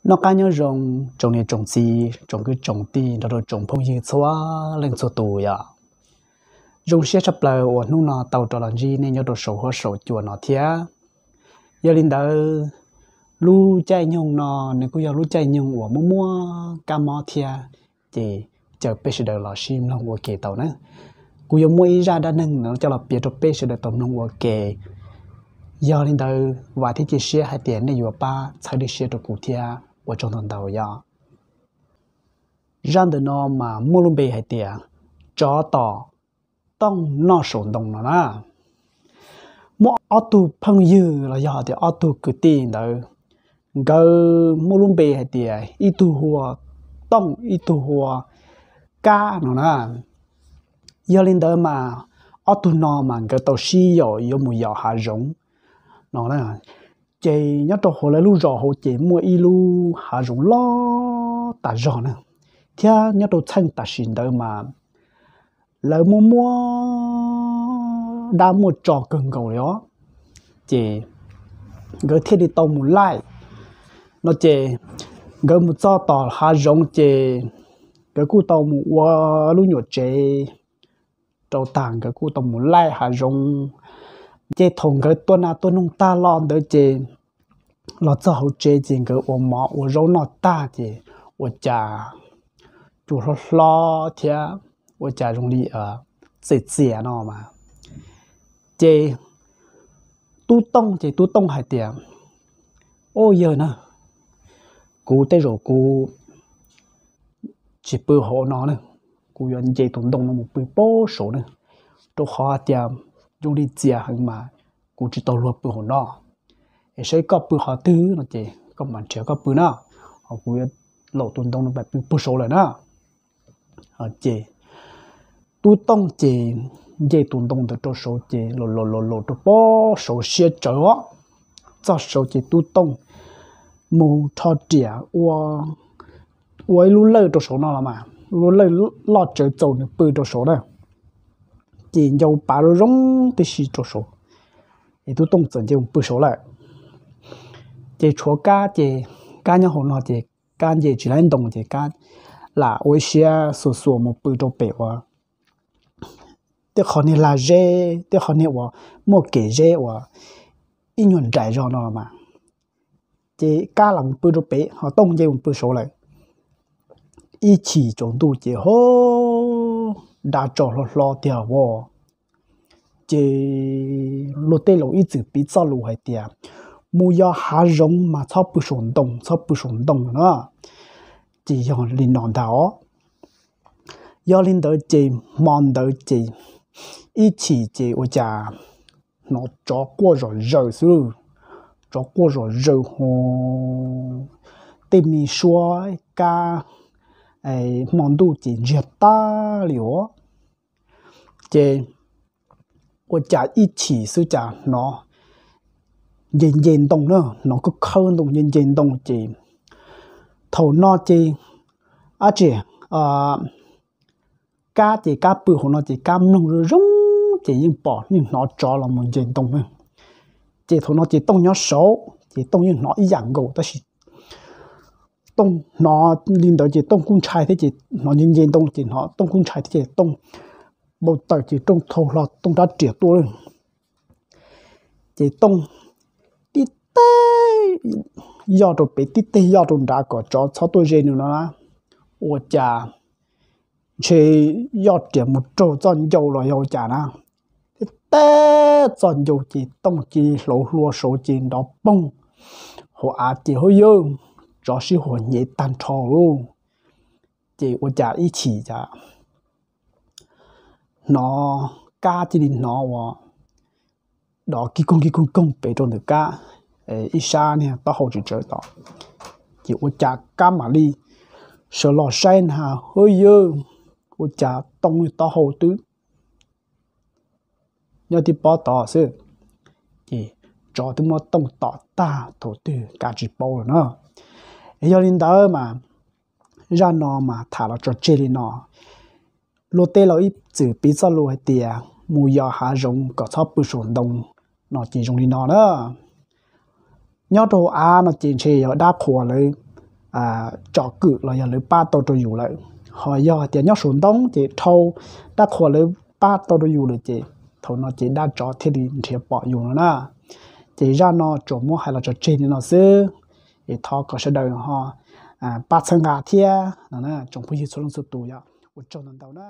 Noj qab nyob zoo tsoom niam tsoom txiv, tsoom kwv tsoom tij nrog rau tsoom phooj ywg txhua leej txhua tus yom. Zoo siab tshaj plaws uas hnub no tau rov los ntsib nej nyob rau saum huab saum cua no thiab. Yog li ntawd, lub caij nyoog no nws kuj yog lub caij nyoog uas muaj muaj kab mob thiab, ces caw peb sawv daws los sib mloog ua ke tau na. Kuv yuav muaj ib zaj dab neeg no coj los piav rau peb sawv daws tau mloog ua ke. Yog li ntawd, vam thiab cia siab hais tias nej yuav pab txhawb siab rau kuv thiab, ua tsaug ntau ntau yog. Zaj ntawm no mas muaj lub npe hais tias tsov tom tooj noj saum ntoo no na. Muaj ob tug phooj ywg los yog tias ob tug kwv tij ntawd, nkawd muaj lub npe hais tias ib tug hu ua Tooj, ib tug hu ua Kab no na. Yog li ntawd mas ob tug no mas nkawd tau sib yaum yuav mus yos hav zoov no. Ces nyob rau hauv lawv lub zos hauv ces muaj ib lub hav zoov loj tas zog na, thiab nyob rau txheej tam sim ntawd mas lawv muaj muaj dab muaj tsov kawg nkaus li os. Ces nkawd thiaj li tau mus laij no ces nkawd mus txog tom hav zoov ces nkawd kuj tau mus ua lub nyuam tsev rau tag, nkawd kuj tau mus laij hav zoov. Ces thaum nkawd tua nas tua noog tag los ntawd ces los txog hauv tsev ces nkawd ua mov ua zaub noj tag ces ua cas cua hlob hlob thiab ua cas zoo li txias txias no mas. Ces Tub Tooj ces Tub Tooj hais tias, Au yawg na, kuv tej zaum kuv tsis pw hauv no na, kuv yuav nce tus ntoo no mus pw pem saud na, rau qhov tias zoo li txias heev mas kuv tsis tau luag pw hauv no. Es saib koj pw qhov twg no ces koj mam nrhiav koj pw na, ho kuv yuav laum tus ntoo no pw pem saud lawm na. Ces Tub Tooj ces nce tus ntoo ntawd rau saud ces los los los los rau pem saud siab tsawv os. Txog saud ces Tub Tooj mus rho riam ua ib lub lawj rau saud no los mas, lub lawj loj tsawv txaus nws pw rau saud na. Ces ncau pav zoo zoo tib si rau saud, es Tub Tooj txawm nce mus pw saud lawm. Ces tshuav Kab ces Kab nyob hauv no ces Kab nce tsis laib ntoo ces Kab lam ua ib siab xuas xuas mus pw rau pem uas tej qhov niag lag zeb, tej qhov niag uas muaj kev zeb uas ib nyuag nraim zog no los mas. Ces Kab lam mus pw rau pem ho Tooj nce mus pw saud lawm. Ib chim tsaus ntuj ces ho da tsov hlo hlo tiag as. Ces luag tej laus ib txwm piv txoj lus hais tias mus yos hav zoov mas txhob pw saum ntoo, txhob pw saum ntoo no. Ces yog li no ntag os. Yog li ntawd ces hmo ntawd ces ib chim ces ua cas hnov tsov quaj zom zaws xwb, tsov quaj zom zaws ho tej me suab kab hmo ntuj ces ntsiag tag li os. Ces ua cas ib chim xwb cas hnov nce nce ntoo na, hnov khawb khawb ntoo nce nce ntoo ces thaum no ces ab tsi Kab ces Kab pw hauv no ces Kab mloog zoo zoo ces yeej pom yeej hnov tsov los mus nce ntoo na. Ces thaum no ces Tooj nyob saud ces Tooj yeej hnov ib yam nkaus tab sis Tooj hnov li ntawd ces Tooj kuj ntshai thiab ces hnov nce nce ntoo ces hnov Tooj kuj ntshai thiab ces Tooj npau taws ces Tooj thau hlo Tooj rab riam tuaj lawm. Ces Tooj tib teg yoj rau pem tib teg yoj rau nrad kom tsov txhob tuaj ze nws no na. Ua cas ntshe yoj riam mus raug txoj ncau los yog ua cas na, tib teg txoj ncau ces Tooj cia li hlauv hlua saud ces nrov poog hauv av ces hauj yawg, tsov sib huas hnyev tag nrho lauj. Ces ua cas ib chim cas hnov Kab cia li hnov uas dov kig koog kig koog koog pem rau ntawm Kab ib sab niag taub hau tsis tsawv tod. Ces ua cas Kab mam li sawv los saib na, hauj yawg, ua cas Tooj taub hau twb nyob tib pob tod xwb. Ces tsov twb muab Tooj tom tag thaum twg Kab tsis paub lawm na. Yog li ntawd mas zaj no mas tham los tso tseg li no. Luag tej laus ib txwm piv txoj lus hais tias mus yos hav zoov kom txhob pw saum ntoo no ces zoo li no na. Nyob rau hauv av no ces ntshe yog dab qhuas lawv tsom kwm los yog lawv pab tau rau yus lawm. Ho yog hais tias nyob saum ntoo ces dhau dab qhuas lawv pab tau rau yus lawm ces thaum no ces dab tsov thiaj li nrhiav pom yus no na. Ces zaj no tsuas muab hais los tso tseg li no xwb, es thov kom sawv daws ho pab txhawb nqa thiab no na tsoom phooj ywg txhua leej txhua tus, yog ua tsaug ntau ntau na.